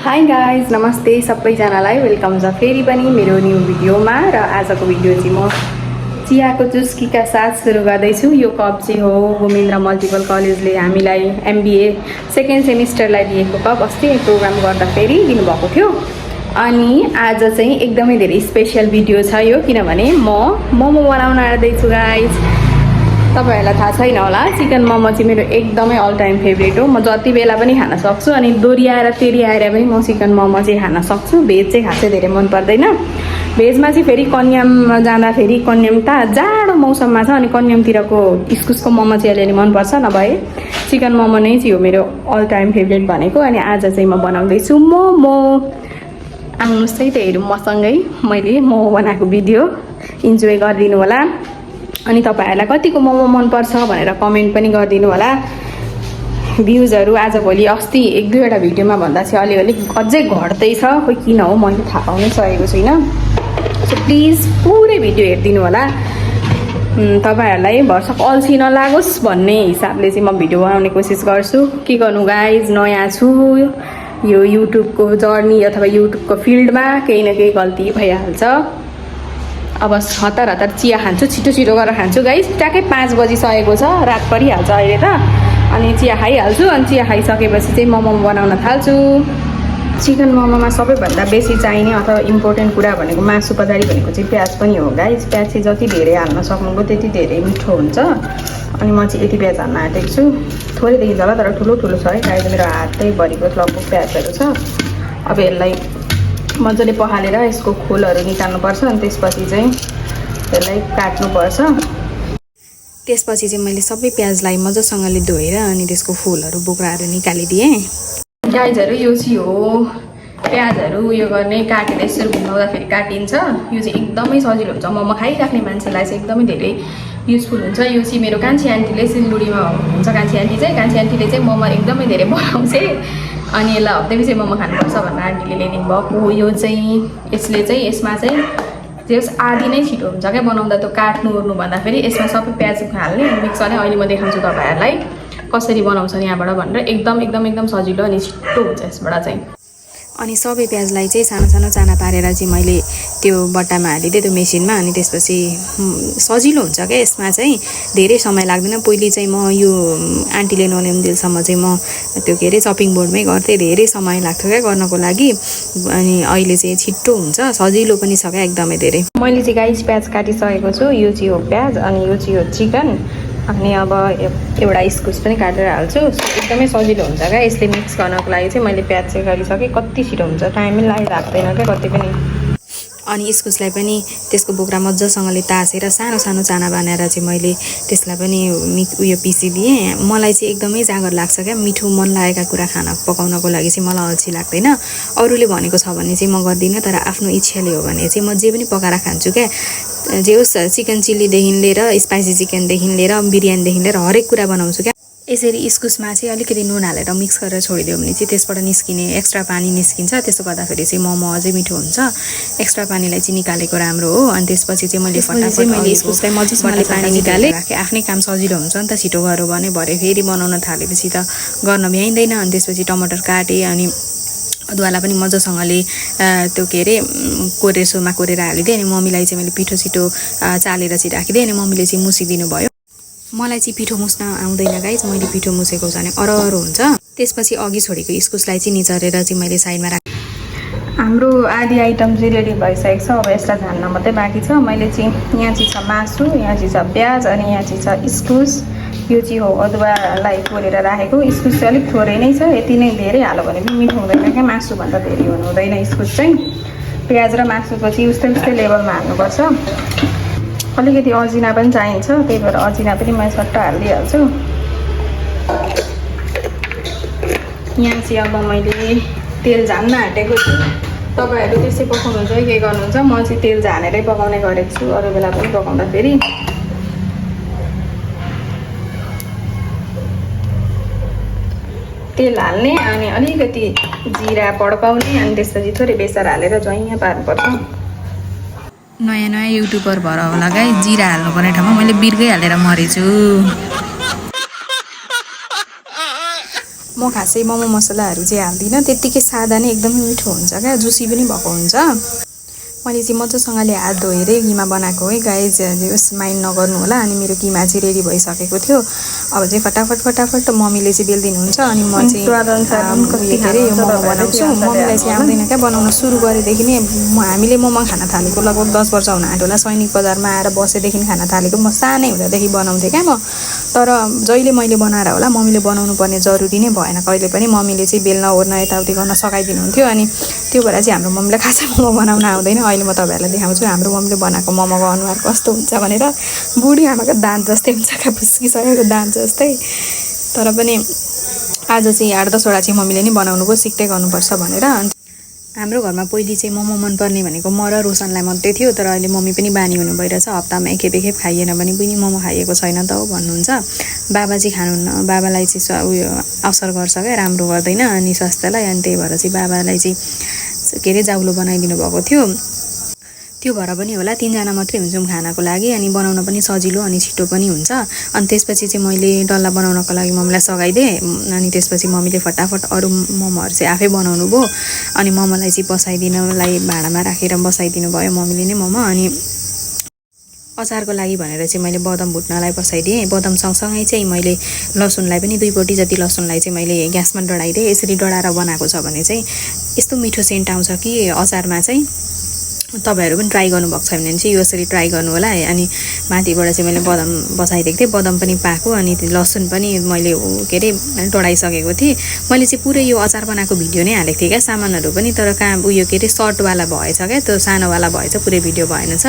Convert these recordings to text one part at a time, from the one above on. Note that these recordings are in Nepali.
हाई गाइज नमस्ते सबैजनालाई वेलकम छ फेरि पनि मेरो न्यू भिडियोमा र आजको भिडियो चाहिँ म चियाको चुस्कीका साथ सुरु गर्दैछु। यो कप चाहिँ हो गोमेन्द्र मल्टिपल कलेजले हामीलाई एमबिए सेकेन्ड सेमिस्टरलाई दिएको कप। अस्ति प्रोग्राम गर्दाखेरि दिनुभएको थियो अनि आज चाहिँ एकदमै धेरै स्पेशल भिडियो छ यो, किनभने म मोमो बनाउन आँट्दैछु गाइज। तपाईहरुलाई थाहा छैन होला, चिकन मोमो चाहिँ मेरो एकदमै अल टाइम फेभरेट हो। म जति बेला पनि खान सक्छु अनि दोहोऱ्याएर तेरियाएर पनि म चिकन मोमो चाहिँ खान सक्छु। भेज चाहिँ खासै धेरै मन पर्दैन। भेजमा चाहिँ फेरि कन्याममा जाँदाखेरि कन्याम त जाडो मौसममा छ अनि कन्यामतिरको इस्कुसको मोमो चाहिँ अलिअलि मनपर्छ, नभए चिकन मोमो नै चाहिँ हो मेरो अल टाइम फेभरेट भनेको। अनि आज चाहिँ म बनाउँदैछु मोमो। आउनुहोस् है त हेरौँ मसँगै मैले मोमो बनाएको भिडियो इन्जोय गरिदिनु होला। अनि तपाईहरुलाई कतिको मोमो मनपर्छ भनेर कमेन्ट पनि गरिदिनु होला। भ्युजहरू आजभोलि अस्ति एक दुईवटा भिडियोमा भन्दा चाहिँ अलिअलि अझै घट्दैछ, खोइ किन हो मैले थाहा पाउनै सकेको छैन। सो प्लिज पुरै भिडियो हेरिदिनु होला। तपाईहरुलाई भरसक अल्छी नलागोस् भन्ने हिसाबले चाहिँ म भिडियो बनाउने कोसिस गर्छु। के गर्नु गाइज, नयाँ छु यो युट्युबको जर्नी अथवा युट्युबको फिल्डमा, केही न केही गल्ती भइहाल्छ। अब हतार हतार चिया खान्छु, छिटो छिटो गरेर खान्छु गाइस। ट्याक्कै 5 बजिसकेको छ, रात परिहाल्छ अहिले त। अनि चिया खाइहाल्छु, अनि चिया खाइसकेपछि चाहिँ मोमो बनाउन थाल्छु। चिकन मोमोमा सबैभन्दा बेसी चाहिने अथवा इम्पोर्टेन्ट कुरा भनेको मासु पछाडि भनेको चाहिँ प्याज पनि हो गाइस। प्याज चाहिँ जति धेरै हाल्न सक्नुभयो त्यति धेरै मिठो हुन्छ। अनि म चाहिँ यति प्याज हाल्न आँटेको छु। थोरै देखिन्छ होला तर ठुलो ठुलो छ है गाइस, मेरो हातै भरिको लगभग प्याजहरू छ। अब यसलाई मजाले पखालेर यसको खोलहरू निकाल्नुपर्छ अनि त्यसपछि चाहिँ यसलाई काट्नुपर्छ। त्यसपछि चाहिँ मैले सबै प्याजलाई मजासँगले धोएर अनि त्यसको फुलहरू बोक्राहरू निकालिदिएँ। गाइजहरू यो चाहिँ हो प्याजहरू उयो गर्ने, काटेर यसरी घुमाउँदाखेरि काटिन्छ। यो चाहिँ एकदमै सजिलो हुन्छ, मोमो खाइराख्ने मान्छेलाई चाहिँ एकदमै धेरै युजफुल हुन्छ। यो चाहिँ मेरो कान्छी आन्टीले सिलगढीमा हुन्छ, कान्छी आन्टीले चाहिँ मोमो एकदमै धेरै बनाउँछ। अनि यसलाई हप्तैपछि मोमो खानुपर्छ भनेर आन्टीले ल्याइदिनु भएको हो। यो चाहिँ यसमा चाहिँ त्यस आधी नै छिटो हुन्छ क्या बनाउँदा। त्यो काट्नु ओर्नु भन्दाखेरि यसमा सबै प्याज हाल्ने मिक्स गर्ने। अहिले म देखाउँछु तपाईहरुलाई कसरी बनाउँछन् यहाँबाट भनेर। एकदम सजिलो अनि छिटो हुन्छ यसबाट चाहिँ। अनि सबै प्याजलाई चाहिँ सानो सानो चाना पारेर चाहिँ मैले त्यो बट्टामा हालिदिएँ त्यो मेसिनमा। अनि त्यसपछि सजिलो हुन्छ क्या यसमा चाहिँ, धेरै समय लाग्दैन। पहिले चाहिँ म यो आन्टीले नल्याउन्जेलसम्म चाहिँ म त्यो के अरे चपिङ बोर्डमै गर्थेँ, धेरै समय लाग्थ्यो क्या गर्नको लागि। अनि अहिले चाहिँ छिट्टो हुन्छ, सजिलो पनि छ क्या एकदमै धेरै। मैले चाहिँ गाइस प्याज काटिसकेको छु। यो चाहिँ हो प्याज अनि यो चाहिँ हो चिकन। अनि अब एउटा इस्कुस पनि काटेर हाल्छु। एकदमै सजिलो हुन्छ क्या यसले मिक्स गर्नको लागि चाहिँ। मैले प्याज चाहिँ गरिसकेँ, कति छिटो हुन्छ, टाइमै लाग्दैन क्या कति पनि। अनि इस्कुसलाई पनि त्यसको बोक्रा मजासँगले तासेर सानो सानो चाना बनाएर चाहिँ मैले त्यसलाई पनि उयो पिसिदिएँ। मलाई चाहिँ एकदमै जाँगर लाग्छ क्या मिठो मन लागेका कुरा खाना पकाउनको लागि चाहिँ मलाई अल्छी लाग्दैन। अरूले भनेको छ भने चाहिँ म गर्दिनँ, तर आफ्नो इच्छाले हो भने चाहिँ म जे पनि पकाएर खान्छु क्या। जे होस् चिकन चिल्लीदेखि लिएर स्पाइसी चिकनदेखि लिएर बिरयानीदेखि लिएर हरेक कुरा बनाउँछु क्या। यसरी इस्कुसमा चाहिँ अलिकति नुन हालेर मिक्स गरेर छोडिदियो भने चाहिँ त्यसबाट निस्किने एक्स्ट्रा पानी निस्किन्छ। त्यसो गर्दाखेरि चाहिँ मोमो अझै मिठो हुन्छ। एक्स्ट्रा पानीलाई चाहिँ निकालेको राम्रो हो। अनि त्यसपछि चाहिँ मैले फटाफट मैले इस्कुसलाई मजासँगले पानी निकालेँ। आफ्नै काम सजिलो हुन्छ नि त, छिटो गऱ्यो भने भरे फेरि बनाउन थालेपछि त गर्न भ्याइँदैन। अनि त्यसपछि टमाटर काटेँ अनि अदुवालाई पनि मजासँगले त्यो के अरे कोरेसोमा कोरेर हालिदिएँ। अनि मम्मीलाई चाहिँ मैले पिठो छिटो चालेर चाहिँ राखिदिएँ। अनि मम्मीले चाहिँ मुसिदिनु भयो। मलाई चाहिँ पिठो मुस्न आउँदैन गाइज, मैले पिठो मुसेको भने अरहरो हुन्छ। त्यसपछि अघि छोडेको इस्कुसलाई चाहिँ निचरेर चाहिँ मैले साइडमा राखेँ। हाम्रो आधी आइटम चाहिँ रेडी भइसकेको छ। अब यसलाई झान्न मात्रै बाँकी छ। मैले चाहिँ यहाँ चाहिँ छ मासु, यहाँ चाहिँ छ प्याज अनि यहाँ चाहिँ छ इस्कुस। यो चाहिँ हो अदुवालाई कोरेर राखेको। इस्कुस चाहिँ अलिक थोरै नै छ, यति नै धेरै हाल्यो भने पनि मिठो हुँदैन क्या, मासुभन्दा धेरै हुनु हुँदैन इस्कुस चाहिँ। प्याज र मासुको चाहिँ उस्तै लेभलमा हाल्नुपर्छ। अलिकति अजिना पनि चाहिन्छ, त्यही भएर अजिना पनि म सट्ट हालिदिइहाल्छु। यहाँ चाहिँ अब मैले तेल झान्न आँटेको छु। तपाईँहरू त्यसै पकाउनुहुन्छ के गर्नुहुन्छ? म चाहिँ तेल झानेरै पकाउने गरेको छु, अरू बेला पनि पकाउँदाखेरि। तेल हाल्ने अनि अलिकति जिरा पड्काउने अनि त्यसपछि थोरै बेसार हालेर ज्वाइँ पार्नुपर्छ। नयाँ युट्युबर भएर होला गाई, जिरा हाल्नुपर्ने ठाउँमा मैले बिर्कै हालेर मरेछु। म खासै मोमो मसलाहरू चाहिँ हाल्दिनँ, त्यत्तिकै सादा नै एकदमै मिठो हुन्छ क्या, जुसी पनि भएको हुन्छ। मैले चाहिँ मजासँगले हात धोएरै किमा बनाएको है गाइज, उस माइन्ड नगर्नु होला। अनि मेरो किमा चाहिँ रेडी भइसकेको थियो। अब चाहिँ फटाफट मम्मीले चाहिँ बेलिदिनुहुन्छ अनि म चाहिँ के अरे यो मोमो बनाउँछु। मम्मीलाई चाहिँ आउँदैन क्या बनाउन, सुरु गरेदेखि नै हामीले मोमो खान थालेको लगभग 10 वर्ष हुन आँट्यो होला। सैनिक बजारमा आएर बसेदेखि खान थालेको म सानै हुँदादेखि बनाउँथेँ क्या म। तर जहिले मैले बनाएर होला मम्मीले बनाउनु पर्ने जरुरी नै भएन कहिले पनि। मम्मीले चाहिँ बेल्न ओर्न यताउति गर्न सघाइदिनुहुन्थ्यो। अनि त्यो भएर चाहिँ हाम्रो मम्मीलाई खासै मोमो बनाउन आउँदैन। अहिले म तपाईँहरूलाई देखाउँछु हाम्रो मम्मीले बनाएको मोमोको अनुहार कस्तो हुन्छ भनेर। बुढी आमाको दाँत जस्तै हुन्छ क्या, फुस्किसकेको दाँत जस्तै। तर पनि आज चाहिँ 8-10 वटा चाहिँ मम्मीले नै बनाउनु भयो, सिक्दै गर्नुपर्छ भनेर। हाम्रो घरमा पहिले चाहिँ मोमो मनपर्ने भनेको म र रोशनलाई मात्रै थियो। तर अहिले मम्मी पनि बानी हुनु भइरहेछ, हप्तामा एकखेप खाइएन भने पनि मोमो खाइएको छैन त हो भन्नुहुन्छ। बाबा चाहिँ खानुहुन्न, बाबालाई चाहिँ उयो असर गर्छ क्या, राम्रो गर्दैन अनि स्वास्थ्यलाई। अनि त्यही भएर चाहिँ बाबालाई चाहिँ के अरे जाउलो बनाइदिनु भएको थियो। त्यो भएर पनि होला 3 जना मात्रै हुन्छौँ खानाको लागि, अनि बनाउन पनि सजिलो अनि छिटो पनि हुन्छ। अनि त्यसपछि चाहिँ मैले डल्ला बनाउनको लागि मम्मीलाई सघाइदिएँ। अनि त्यसपछि मम्मीले फटाफट अरू मोमोहरू चाहिँ आफै बनाउनु भयो। अनि मोमोलाई चाहिँ बसाइदिनलाई भाँडामा राखेर बसाइदिनु भयो मम्मीले नै मोमो। अनि अचारको लागि भनेर चाहिँ मैले बदम भुट्नलाई बसाइदिएँ। बदम सँगसँगै चाहिँ मैले लसुनलाई पनि 2 बोटी जति लसुनलाई चाहिँ मैले ग्यासमा डढाइदिएँ। यसरी डढाएर बनाएको छ भने चाहिँ यस्तो मिठो सेन्ट आउँछ कि अचारमा चाहिँ। तपाईँहरू पनि ट्राई गर्नुभएको छ भने चाहिँ यसरी ट्राई गर्नु होला है। अनि माथिबाट चाहिँ मैले बदम बसाइदिएको थिएँ, बदम पनि पाएको अनि लसुन पनि मैले के अरे डढाइसकेको थिएँ। मैले चाहिँ पुरै यो अचार बनाएको भिडियो नै हालेको थिएँ क्या, सामानहरू पनि। तर कहाँ उयो के अरे सर्टवाला भएछ क्या, त्यो सानोवाला भएछ, पुरै भिडियो भएन छ।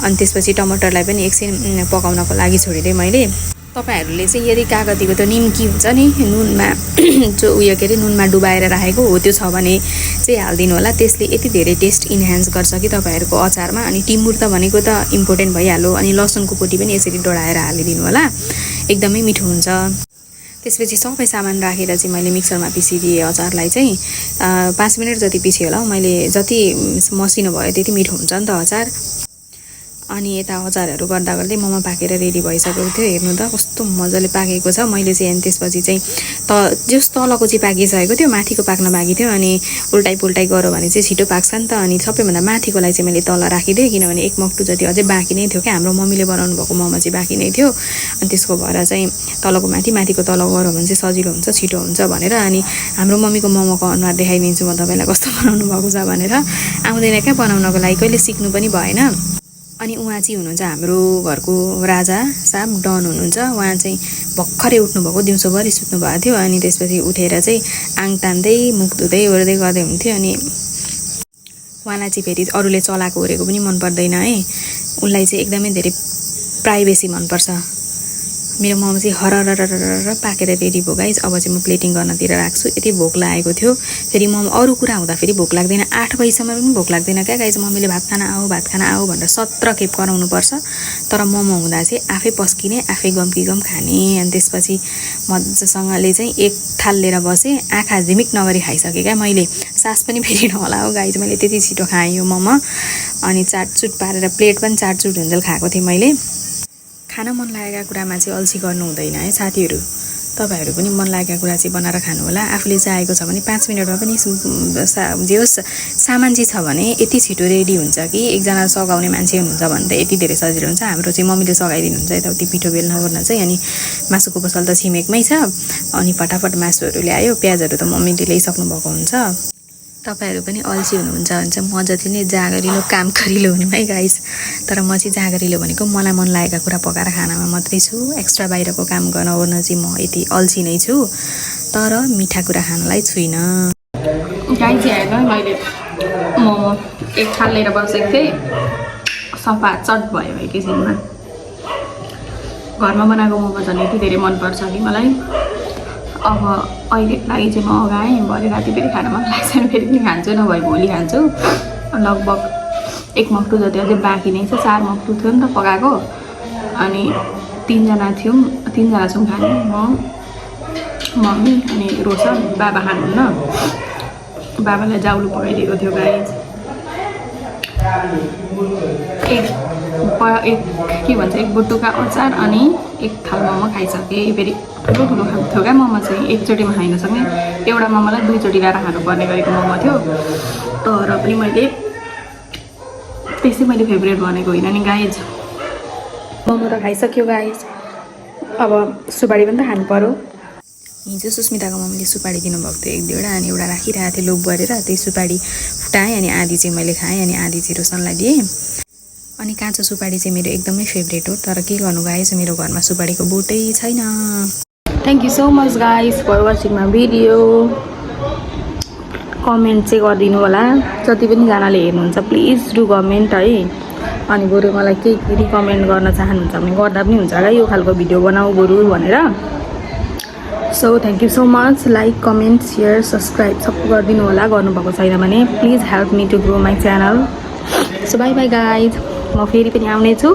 अनि त्यसपछि टमाटरलाई पनि एकछिन पकाउनको लागि छोडिदिएँ मैले। तपाईँहरूले चाहिँ यदि कागतीको त्यो निम्की हुन्छ नि नुनमा जो उयो के अरे नुनमा डुबाएर राखेको हो त्यो छ भने चाहिँ हालिदिनु होला। त्यसले यति धेरै टेस्ट इन्हान्स गर्छ कि तपाईँहरूको अचारमा। अनि टिमुर त भनेको त इम्पोर्टेन्ट भइहाल्यो। अनि लसुनको पोटी पनि यसरी डढाएर हालिदिनु होला, एकदमै मिठो हुन्छ। त्यसपछि सबै सामान राखेर चाहिँ मैले मिक्सरमा पिसिदिएँ अचारलाई चाहिँ। 5 मिनट जति पिसेँ होला, मैले जति मसिनो भयो त्यति मिठो हुन्छ नि त अचार। अनि यता अचारहरू गर्दा गर्दै मोमो पाकेर रेडी भइसकेको थियो। हेर्नु त कस्तो मजाले पाकेको छ। मैले चाहिँ अनि त्यसपछि चाहिँ जस तलको चाहिँ पाकिसकेको थियो, माथिको पाक्न बाँकी थियो। अनि उल्टाइ गऱ्यो भने चाहिँ छिटो पाक्छ नि त। अनि सबैभन्दा माथिकोलाई चाहिँ मैले तल राखिदिएँ, किनभने 1 मक्टु जति अझै बाँकी नै थियो क्या। हाम्रो मम्मीले बनाउनु भएको मोमो चाहिँ बाँकी नै थियो। अनि त्यसको भएर चाहिँ तलको माथि, माथिको तल गऱ्यो भने चाहिँ सजिलो हुन्छ, छिटो हुन्छ भनेर। अनि हाम्रो मम्मीको मोमोको अनुहार देखाइदिन्छु म तपाईँलाई कस्तो बनाउनु भएको छ भनेर। आउँदैन क्या बनाउनको लागि, कहिले सिक्नु पनि भएन। अनि उहाँ चाहिँ हुनुहुन्छ हाम्रो घरको राजा साहब, डन हुनुहुन्छ। उहाँ चाहिँ भर्खरै उठ्नुभएको, दिउँसोभरि सुत्नु भएको थियो। अनि त्यसपछि उठेर चाहिँ आङ तान्दै मुख धुँदै ओर्दै गर्दै हुन्थ्यो। अनि उहाँलाई चाहिँ फेरि अरूले चलाएको ओरेको पनि मन पर्दैन है, उनलाई चाहिँ एकदमै धेरै प्राइभेसी मनपर्छ। मेरो मोमो चाहिँ हररररर पाकेर रेडी भयो गाइज। अब चाहिँ म प्लेटिङ गर्नतिर राख्छु। यति भोक लागेको थियो। फेरि मोमो अरू कुरा हुँदा फेरि भोक लाग्दैन, 8 बजीसम्म पनि भोक लाग्दैन क्या गाइज। मम्मीले भात खाना आऊ भनेर 17 खेप कराउनु पर्छ। तर मोमो हुँदा चाहिँ आफै पस्किने, आफै गम खाने। अनि त्यसपछि मजासँगले चाहिँ 1 थाल लिएर बसेँ, आँखा झिमिक नगरी खाइसकेँ क्या मैले। सास पनि फेरि नहोला हो गाइज, मैले त्यति छिटो खाएँ यो मोमो। अनि चाटचुट पारेर प्लेट पनि चाटचुट हुन्जेल खाएको थिएँ मैले। खाना मन लागेका कुरामा चाहिँ अल्छी गर्नु हुँदैन है साथीहरू। तपाईँहरू पनि मन लागेका कुरा चाहिँ बनाएर खानु होला। आफूले चाहेको छ भने 5 मिनटमा पनि जे होस् सामान चाहिँ छ भने यति छिटो रेडी हुन्छ कि एकजना सघाउने मान्छे हुनुहुन्छ भने त यति धेरै सजिलो हुन्छ। हाम्रो चाहिँ मम्मीले सघाइदिनुहुन्छ यताउति पिठो बेल्न ओर्न चाहिँ। अनि मासुको पसल त छिमेकमै छ। अनि फटाफट मासुहरू ल्यायो, प्याजहरू त मम्मीले ल्याइसक्नु भएको हुन्छ। तपाईँहरू पनि अल्छी हुनुहुन्छ भने चाहिँ म जति नै जागरिलो काम गरिलो हुनु है गाइस। तर म चाहिँ जागरिलो भनेको मलाई मन लागेका कुरा पकाएर खानामा मात्रै छु। एक्स्ट्रा बाहिरको काम गर्न ओर्न चाहिँ म यति अल्छी नै छु, तर मिठा कुरा खानलाई छुइनँ गाइस। हेर्नु मैले मोमो 1 थाल लिएर बसेको थिएँ, सफा चट भयो एकैछिनमा। घरमा बनाएको मोमो झन् यति धेरै मनपर्छ कि मलाई। अब अहिलेको लागि चाहिँ म अगाएँ, भरे राति फेरि खान मन लाग्छ भने फेरि पनि खान्छु, नभए भोलि खान्छु। लगभग 1 मक्टु जति अझै बाँकी नै छ। 4 मक्टु थियो नि त पकाएको। अनि 3 जना थियौँ, 3 जना छौँ खाने, म, मम्मी अनि रोशन। बाबा खानुहुन्न, बाबालाई जाउलो पकाइदिएको थियो गाइस। एक के भन्छ एक बुटुका अचार अनि एक थाल मोमो खाइसकेँ। फेरि ठुलो ठुलो खाएको थियो क्या मोमो चाहिँ, एकचोटिमा खाइ नसक्ने। एउटा मोमोलाई दुईचोटि ल्याएर खानुपर्ने गरेको मोमो थियो। तर पनि त्यसै मैले फेभरेट भनेको होइन नि गाइज। मोमो त खाइसक्यो गाइज, अब सुपारी पनि त खानु पऱ्यो। हिजो सुस्मिताको मम्मीले सुपारी दिनुभएको थियो 1-2वटा, अनि एउटा राखिरहेको थिएँ लोभ गरेर। त्यही सुपारी फुटाएँ अनि आधी चाहिँ मैले खाएँ अनि आधी चाहिँ रोशनलाई दिएँ। अनि काँचो सुपारी चाहिँ मेरो एकदमै फेभरेट हो, तर के गर्नु गाइज मेरो घरमा सुपारीको बोटै छैन। Thank you so much guys for watching my video. Comment चाहिँ गरिदिनु होला, जति पनि जनाले हेर्नुहुन्छ प्लिज डु कमेन्ट है। अनि बरु मलाई केही रिकमेन्ड गर्न चाहनुहुन्छ भने गर्दा पनि हुन्छ क्या, यो खालको भिडियो बनाऊ बरु भनेर। So thank you so much. Like comment share subscribe सब गरिदिनु होला, गर्नुभएको छैन भने please help me to grow my channel. So bye bye guys, म फेरि पनि आउने छु।